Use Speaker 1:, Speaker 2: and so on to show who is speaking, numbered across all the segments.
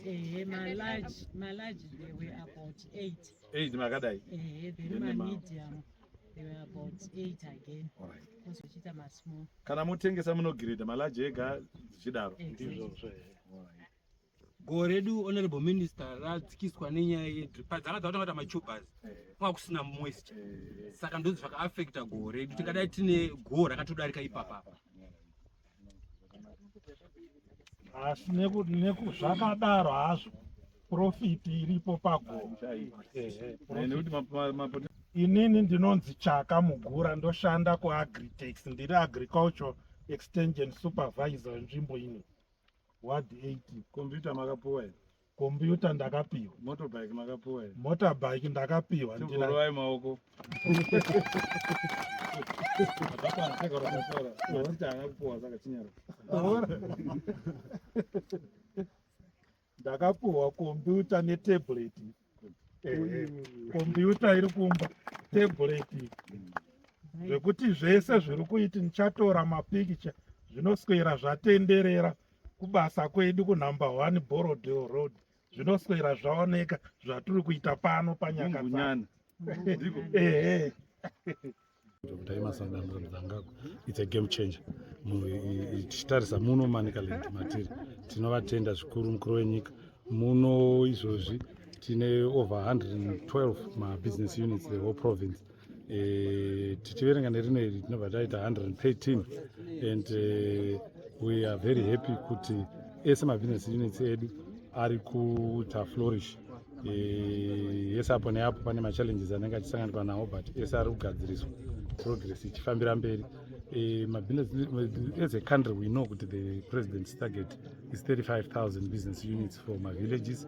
Speaker 1: Ehe, malarge, malarge they were about 8.
Speaker 2: 8 makadai.
Speaker 1: Ehe, then
Speaker 2: Then
Speaker 1: mamedium they were about 8 again.
Speaker 2: Alright.
Speaker 1: Kozochiita masmall.
Speaker 2: Kana motengesa munogireda malarge ega zvichidaro.
Speaker 1: Exactly.
Speaker 2: Alright.
Speaker 3: Goho redu, Honorable Minister, radzikiswa nenyaya yepadzanga dzakatanga kuita matubers, kwanga kusina moisture, saka ndozvo zvakaafecta goho redu. Tingadai tine goho rakatodarika ipapapa.
Speaker 4: Asi zvakadaro hazvo, profit iripo pagoho.
Speaker 2: Nekuti
Speaker 4: Inini ndinonzi Chaka Mugura, ndoshanda kuAgritex, ndiri agriculture extension supervisor wenzvimbo ino, ward 18.
Speaker 2: Computer makapuwa here?
Speaker 4: Computer ndakapiwa.
Speaker 2: Motorbike makapuwa here?
Speaker 4: Motorbike ndakapiwa.
Speaker 2: Timborovai maoko. Mazita haana kupuwa, saka chinyara.
Speaker 4: Ndakapiwa computer netablet. Computer iri kumba, tablet, zvekuti zvese zviri kuiti ndichatora mapikicha zvinoswera zvatenderera kubasa kwedu kunumber 1 Borrowdale Road, zvinoswera zvaoneka zvatiri kuita pano paNyakatsapa.
Speaker 2: Ngunyana. Ndiko.
Speaker 4: Ehe.
Speaker 5: Dr. Emmerson Mnangagwa, it's a game changer. Tichitarisa muno Manicaland matiri, tinovatenda zvikuru mukuru wenyika. Muno izvozvi tine over 112 mabusiness units, the whole province. Tichiverenga nerino iri tinobva taita 113, and we are very happy kuti ese mabusiness units edu ari kuita flourish. Yese apo neapo pane machallenges anenge achisanganikwa nawo, but ese ari kugadziriswa, progress ichifambira mberi. As a country we know kuti the president's target is 35,000 business units for mavillages,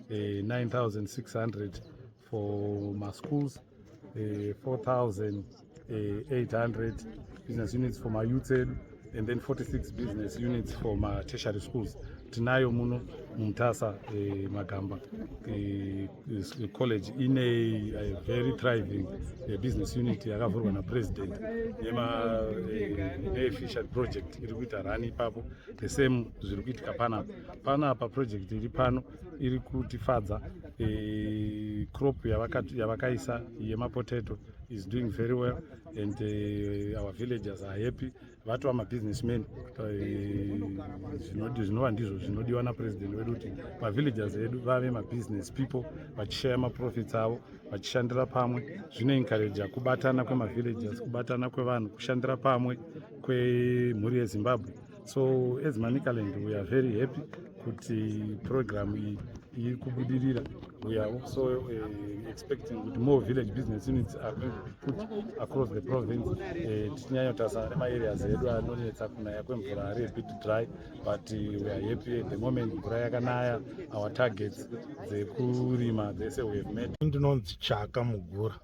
Speaker 5: 9600 for maschools, 4800 business units for mayouth edu, and then 46 business units for matertiary schools. Tinayo muno muMutasa, Magamba College ine a very thriving business unit yakavhurwa napresident nefishery project iri kuita run ipapo. The same zviri kuitika panapa. Panapa project iri pano iri kutifadza. Crop yavakaisa yemapotato is doing very well and our villagers are happy. Vatova mabusinessmen, zvinova ndizvo zvinodiwa napresident wedu, kuti mavillagers edu vave mabusiness people, vachishaya maprofits avo, vachishandira pamwe. Zvinoencouraja kubatana kwemavillagers, kubatana kwevanhu, kushandira pamwe kwemhuri yeZimbabwe. So as Manicaland we are very happy kuti program iyi iri kubudirira. We are also expecting kuti more village business units are going to be put across the province, tichinyanya kutarisa nemaareas edu anonetsa kunaya kwemvura, ari a bit dry, but we are happy at the moment mvura yakanaya. Our targets dzekurima dzese we have met.
Speaker 4: Ndinonzi Chaka Mugura,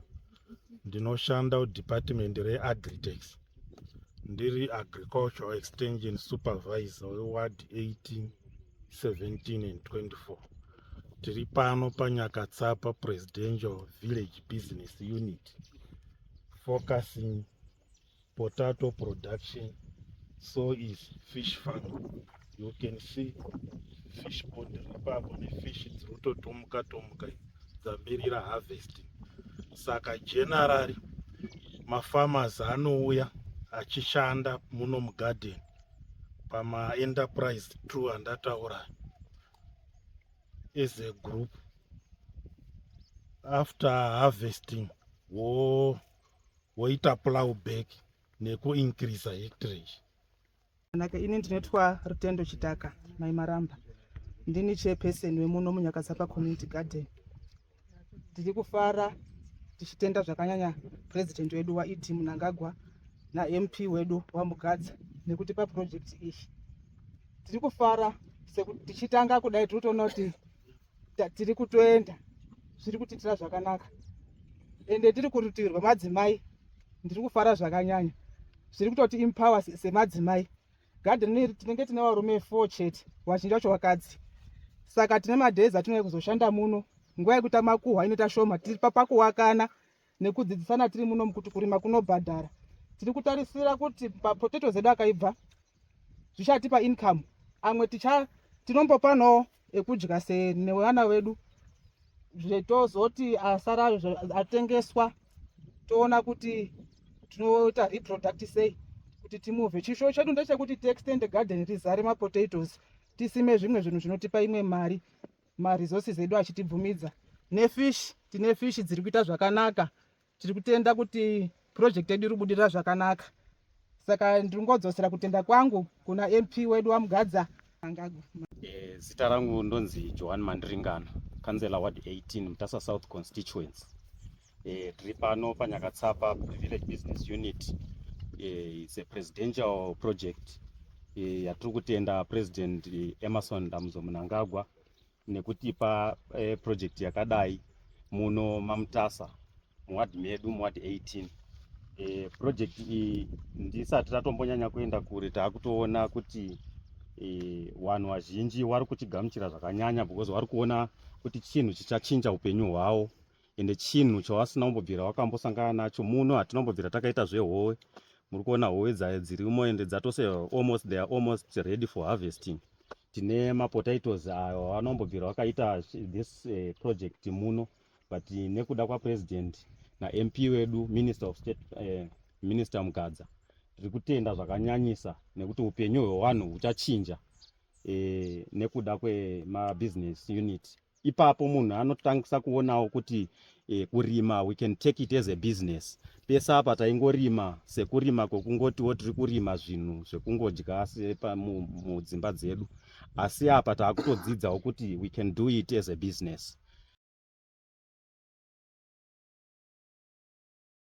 Speaker 4: ndinoshanda kudepartment reAgritex, ndiri agricultural extension supervisor weward 18, 17 and 24. Tiri pano paNyakatsapa Presidential Village Business Unit, focusing potato production, so is fish farm. You can see fish pond ripapo nefish dziri kutotomuka tomuka dzamirira harvesting. Saka generally mafarmers anouya achishanda muno mugarden pamaenterprise two andataura as a group. After harvesting woita plow back nekuincreasa hectarage.
Speaker 6: Naka ini ndinoitwa Rutendo Chitaka Mai Maramba, ndini chairperson wemuno muNyakatsapa Community Garden. Tiri kufara tichitenda zvakanyanya president wedu waED Mnangagwa naMP wedu waMugadza nekutipa project iyi. Tiri kufara tichitanga kudai, tiri kutoona kuti tiri kutoenda, zviri kutiitira zvakanaka. Ende tiri kurutivi rwemadzimai, ndiri kufara zvakanyanya, zviri kutoti empower semadzimai. Garden iri tinenge tine varume 4 chete, vazhinji vacho vakadzi, saka tine madays atinouya kuzoshanda muno. Nguva yekuita makuhwa inoita shoma, tiri pakuwakana nekudzidzisana tiri muno mukuti kurima kunobhadhara. Tiri kutarisira kuti mapotatoes edu akaibva zvichatipa income. Amwe ticha tinombopanawo. Ekudya nevana vedu, zvetozoti asara atengeswa, toona kuti tinoita reproduct sei kuti timuvhe. Chishuwo chedu ndechekuti tiextend garden rizare mapotatoes, tisime zvimwe zvinhu zvinotipa imwe mari, maresources edu achitibvumidza. Nefish, tine fish dziri kuita zvakanaka. Tiri kutenda kuti project yedu iri kubudirira zvakanaka. Saka ndiri kungodzosera kutenda kwangu kuna MP wedu waMugadza Mnangagwa.
Speaker 7: Zita rangu ndonzi Johan Mandiringana, councillor ward 18, Mutasa South constituency. Tiri pano paNyakatsapa Village Business Unit. It's a presidential project yatiri kutenda President Emmerson Dambudzo Mnangagwa nekutipa project yakadai muno maMutasa, muwadhi medu, muward 18. Project iyi ndisati tatombonyanya kuenda kure, taakutoona kuti vanhu vazhinji vari kuchigamuchira zvakanyanya because vari kuona kuti chinhu chichachinja upenyu hwavo, ende chinhu chavasina kumbobvira vakambosangana nacho. Muno hatina kumbobvira takaita zvehowe. Muri kuona howe dzirimo, ende dzatose almost, they are almost ready for harvesting. Tine mapotatoes ayo vanombobvira vakaita this project muno, but nekuda kwapresident naMP wedu, Minister of State, Minister Mugadza, tiri kutenda zvakanyanyisa nekuti upenyu hwevanhu huchachinja nekuda kwemabusiness unit. Ipapo munhu anotangisa kuonawo kuti kurima, we can take it as a business. Pese apa taingorima sekurima kwekungotiwo tiri kurima zvinhu zvekungodya mudzimba dzedu, asi apa taakutodzidzawo kuti we can do it as a business.